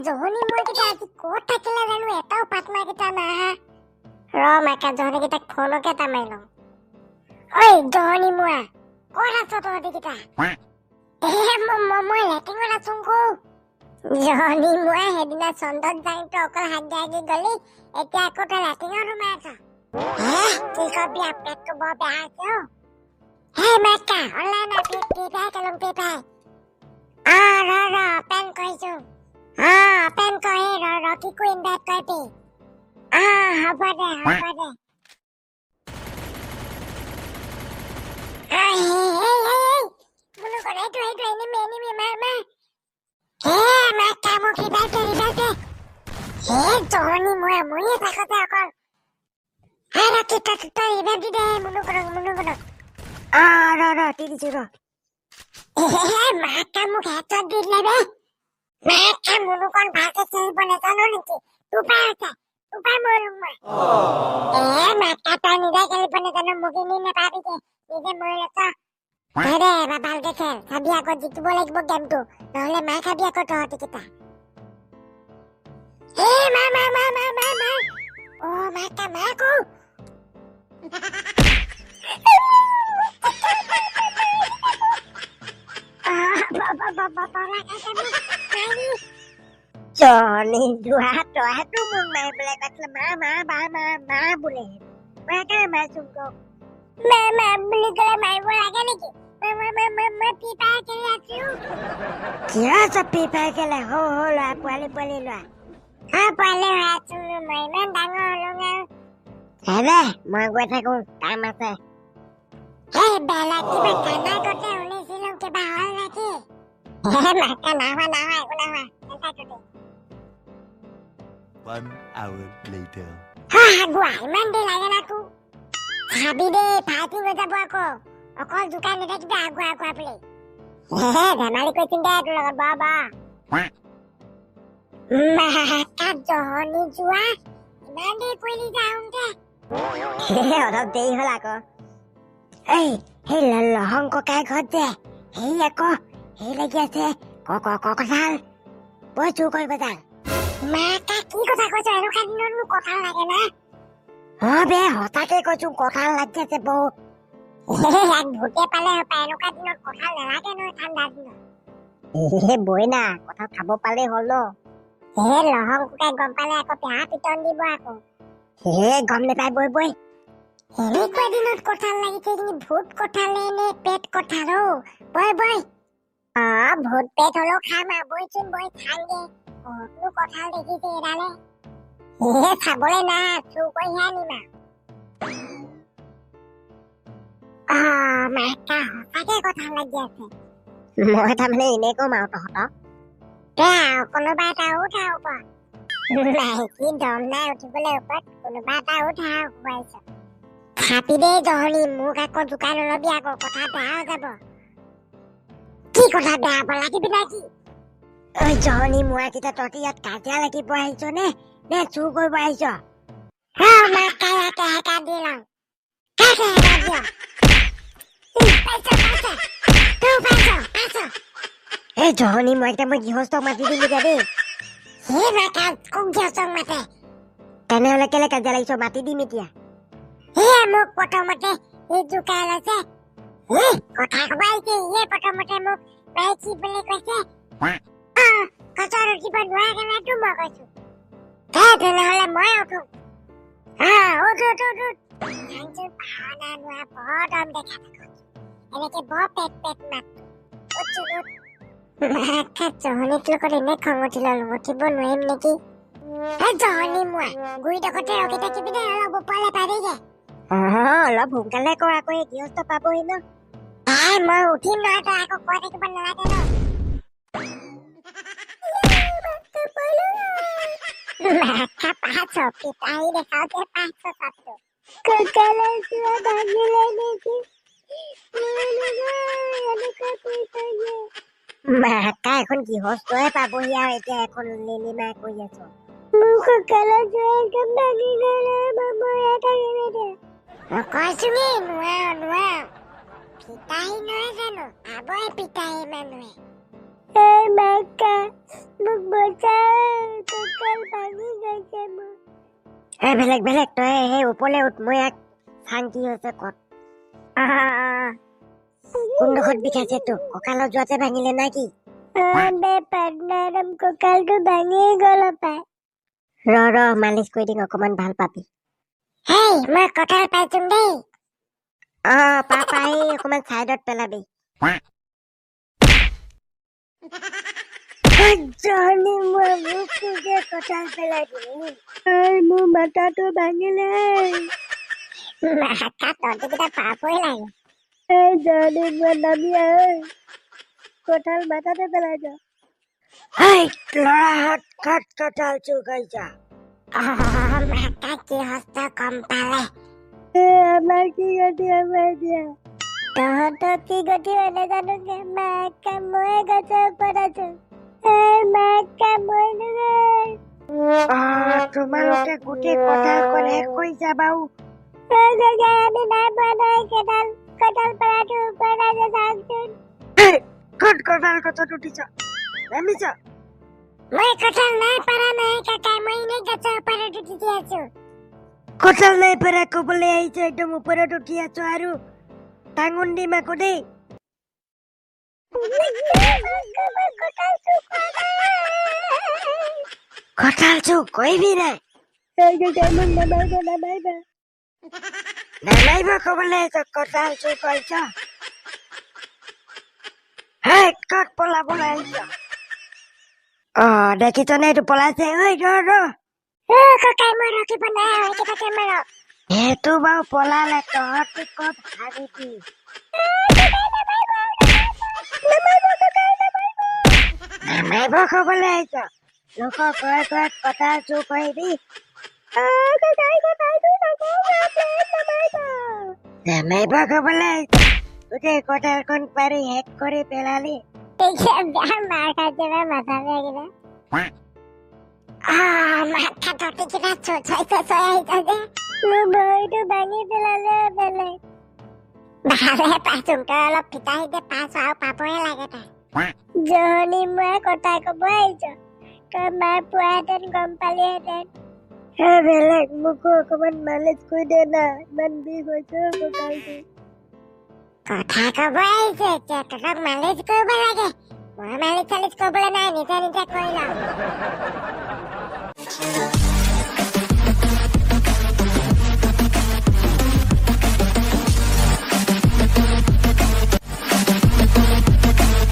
জহনী মইকেইটা আজি ক'ত থাকিলে জানো, এটাও পাটনাৰকেইটা নাহা। ৰ মাইকা, জহনীকেইটাক ফোনকে এটা মাৰি লওঁ। ঐ জহনী মোৱা, ক'ত আছ তহঁতিকেইটা? এ মই লেট্ৰিনত আছো কৌ। জহনী মোৱা, সেইদিনা চন্দত যাওঁতে অকল হাগি হাগি গলি, এতিয়া আকৌ তই লেট্ৰিনত সোমাই আছ। হে কি কবি, পেটটো বৰ বেয়া হৈছে অ'। হে মাইকা, অনলাইন ফ্ৰী ফায়াৰ খেলোং, ফ্ৰী ফায়াৰ। অ ৰ ৰ অপেন কৰিছো। অ অপেন কৰি ৰ ৰকিকো ইনভাইট কৰিবি। অ হ'ব দে, হ'ব দে। এইটো সেইটো এনিমি, এনিমি, মাৰ মাৰ। হে মাইকা, মোক ৰিভাইভ দে, ৰিভাইভ দে। হে জহনী মোৱা, মৰিয়ে থাকতে অকল। হে ৰকি, তই ৰিভাইভ দি দে মুনু কৰক, মুনু কৰক। অ ৰ ৰ দি দিছো ৰ। হে মাইকা, মোক হেডশ্বট দি দিলে বে। মাইকা, মুনুকণ ভালকে খেলিব নাজানো নেকি? তোৰ পৰাই হৈছে, তোৰ পৰাই মৰিলো মই। এ মাইকা, তই নিজে খেলিব নাজানো, মোক এনেই নাপাবিগে, নিজে মৰি লৈছ। দে দে, এবাৰ ভালকে খেল, চাবি আকৌ জিকিব লাগিব গেমটো, নহ'লে মাৰ খাবি আকৌ তহঁতিকেইটা। এ মাৰ মাৰ মাৰ মাৰ মাৰ মাৰ। অ মাইকা, মাৰ কৌ। জহনী যোৱা, তইতো মোক মাৰিবলৈ কৈছিলি, মা মা বা মা মা বোলে, মই কেলে মাৰিছো তোক? মা মা বুলি ক'লে মাৰিব লাগে নেকি? মা মা মা মা মা ফ্ৰী ফায়াৰ খেলি আছো। কিয় আছ ফ্ৰী ফায়াৰ খেলে? সৰু সৰু ল'ৰা, পোৱালি পোৱালি ল'ৰা। অ পোৱালি হৈ আছো মই, ইমান ডাঙৰ হ'লো আৰু। হে মই গৈ থাকো, কাম আছে। হে বেলা, কিবা কানা কথা শুনিছিলো, কিবা হ'ল নেকি? হে মাকা, নাই হোৱা, নাই হোৱা, একো নাই হোৱা। 1 hour later. হা হাগুৱা, ইমান দেৰি লাগে না তোৰ? ভাবি দেই, ফাইটিং হৈ যাব আকৌ। অকল জোকাই নাথাকিবি আগুৱা আগুৱা বুলি। হে ধেমালি কৰিছো দে তোৰ লগত, বা বা। মাকা জহনী যোৱা, ইমান দেৰি কৰিলি যাওঁতে? অলপ দেৰি হ'ল আকৌ। এই সেই লহং ককাই ঘৰত যে সেই আকৌ সেই লাগি আছে কঁঠাল, বৈ চুৰ কৰিব যাওঁ। মাকা কি কথা কৈছ, এনেকুৱা দিনতনো কঁঠাল লাগে না? অ বে, সঁচাকে কৈছো, কঁঠাল লাগি আছে বহুত। ইয়াক ভূতে পালে হপায়, এনেকুৱা দিনত কঁঠাল নালাগে নহয় ঠাণ্ডা দিনত। হে বৈ না, কঁঠাল খাব পালেই হ'ল ন। হে লহং ককাই গম পালে আকৌ বেয়া পিটন দিব আকৌ। হে গম নাপায়, বৈ বৈ। এনেকুৱা দিনত কঁঠাল লাগিছে, এইখিনি ভূত কঁঠালে নে পেট কঁঠাল? অ বৈ বৈ। অ ভূত পেট হ'লেও খাম আৰু, বৈচোন বৈ খাংগে। ক'তনো কঁঠাল দেখিছে এডালে? হে চাবলৈ নাই, চুৰ কৰিহে আনিম আৰু। অ মাকা, সঁচাকে কঁঠাল লাগি আছে। মই তাৰমানে এনেই কম আৰু তহঁতক। দে আৰু কোনোবা এটা উঠ আৰু ওপৰত। মাইকী দম নাই উঠিবলৈ ওপৰত, কোনোবা এটা উঠ আৰু সোমাইছ। খাবি দেই জহনী, মোক আকৌ জোকাই নলবি আকৌ, কথা বেয়া হৈ যাব। কি কথা বেয়া হ'ব, লাগিবি নে কি? ঐ জহনী মোৱাকেইটা, তহঁতি ইয়াত কাজিয়া লাগিব আহিছ নে নে চুৰ কৰিব আহিছ? ৰ মাকা, ইয়াকে হেকা দি লওঁ। কাকে হেকা দিয়? পাইছ, পাইছ, তোৰ পাইছ, পাইছ। এই জহনী মোৱাকেইটা, মই গৃহস্থক মাতি দিম এতিয়া দেই। হে মাকা, কোন গৃহস্থক মাতে? তেনেহ'লে কেলে কাজিয়া লাগিছ? মাতি দিম এতিয়া। হে মোক প্ৰথমতে এই জোকাই লৈছে। হে কথা ক'ব আহিছে, ইয়ে প্ৰথমতে মোক মাইকী বুলি কৈছে। অ গছত উঠিব নোৱাৰা কাৰণেতো মই কৈছো। হে তেনেহ'লে মই উঠো। অ উঠ উঠ উঠ উঠ। চাংচোন ভাওনা নোৱা বৰ দম দেখা থাক, এনেকে বৰ পেট পেট মাতটো। উঠচোন উঠ। মাকা জহনীৰ লগত এনে খং উঠি ল'লো, উঠিব নোৱাৰিম নেকি? এই জহনী মোৱা, গুৰিডোখৰতে ৰখি থাকিবি দে, অলপ ওপৰলে পাবিগে। অলপ সোনকালে কৰ আকৌ, এই গৃহস্থ পাবহি ন। এই মই উঠিম নহয়, তই আকৌ কৈ থাকিব নালাগে ন। পাঁচশ পিতাই দেখাওঁতে 500 চাপটো। কঁকালৰ চোৱা ভাঙিলে নেকি? মাকা এখন গৃহস্থই পাবহি আৰু এতিয়া এখন লিলিমাই কৰি আছ। মোৰ কঁকালৰ চোৱা একদম ভাঙি গ'ল, মই মৰিয়ে থাকিম এতিয়া। কৈছোঙি নোৱাৰো নোৱাৰো, পিতাই নহয় জানো, পাবই পিতাই মানুহে। এই মাকা, মোক বচা, কঁকাল ভাঙি গৈছে মোৰ। এই বেলেগ বেলেগ, তই সেই ওপৰলৈ উঠ, মই ইয়াক চাং কি হৈছে ক'ত। কোনডোখৰত বিষাইছে তোক? কঁকালত যোৱাতে ভাঙিলে নে কি? পাৰ্টনাৰ, কঁকালটো ভাঙি গ'ল পাই। ৰ ৰ, মালিচ কৰি দিম, অকণমান ভাল পাবি। হেই, মই কঁঠাল পাইছোং দেই। অ পা পাই, অকণমান চাইডত পেলাবি। জহনী মই মোক যে কঁঠাল পেলাই দিলি, মোৰ মাথাটো ভাঙিলে। মাকা তহঁতিকেইটা পাবই লাগে। এই জহনী মই নামি আহ, কঁঠাল মাথাতে পেলাই যা। এই ল'ৰাহঁত, ক'ত কঁঠাল চুৰ কৰিছ? মাকা গৃহস্থ গম পালে আমাৰ কি গতি হ'ব এতিয়া? তহঁতৰ কি গতি হয় নাজানো, মাকা মই গছৰ ওপৰত আছো। মাকা মই নহয়। তোমালোকে গোটেই কঁঠালখন শেষ কৰিছা বাৰু। আমি নাই পোৱা নহয় কঁঠাল, কঁঠাল পাৰাটোৰ ওপৰত আছে, চাওকচোন। ক'ত কঁঠাল গছত উঠিছ? নামিছ? মই কঁঠাল নাই পাৰা নহয় কাকা, মই এনেই গছৰ ওপৰত উঠি আছো। কঁঠাল নাই পাৰা ক'বলৈ আহিছ, একদম ওপৰত উঠি আছ আৰু টাঙোন দিম আকৌ দেই। কঁঠাল চুৰ কৰিবি নাই? নামাৰিব ক'বলৈ আহিছ, কঁঠাল চুৰ কৰিছ। হেই, ক'ত পলাবলৈ আহিছ? অ দেখিছনে এইটো পলাইছে? ঐ ৰ ৰ। ককাই মই ৰখিব নাই, এইকেইটাকে মাৰক। সেইটো বাৰু পলালে, তহঁতি ক'ত হাৰিবি? নামাৰিব ক'বলৈ আহিছ, লোকৰ ঘৰে ঘৰে কঁঠাল চুৰ কৰিবি। নামাৰিব ক'বলৈ আহিছ, গোটেই কঁঠালখন পাৰি শেষ কৰি পেলালি। মাৰ খাইছে মাথা বেয়া কিবা। মাথা তহঁতিকেইটা চোঁচৰাই চোঁচৰাই আহিছ যে। মোৰ ভৰিটো ভাঙি পেলালে বেলেগ। ভালহে পাইছোং, তই অলপ ফিতাহিতে পাইছ আৰু পাবহে লাগে তই। জহনী মই কথা ক'ব আহিছ, তই মাৰ পোৱাহেঁতেন গম পালিহেঁতেন। হে বেলেগ, মোকো অকণমান মালিচ কৰি দে না, ইমান বিষ হৈছে কঁকালটো। কথা ক'ব আহিছে এতিয়া, তহঁতক মালিচ কৰিব লাগে। মই মালিচ চালিচ কৰিবলৈ নাই, নিজে নিজে কৰি ল।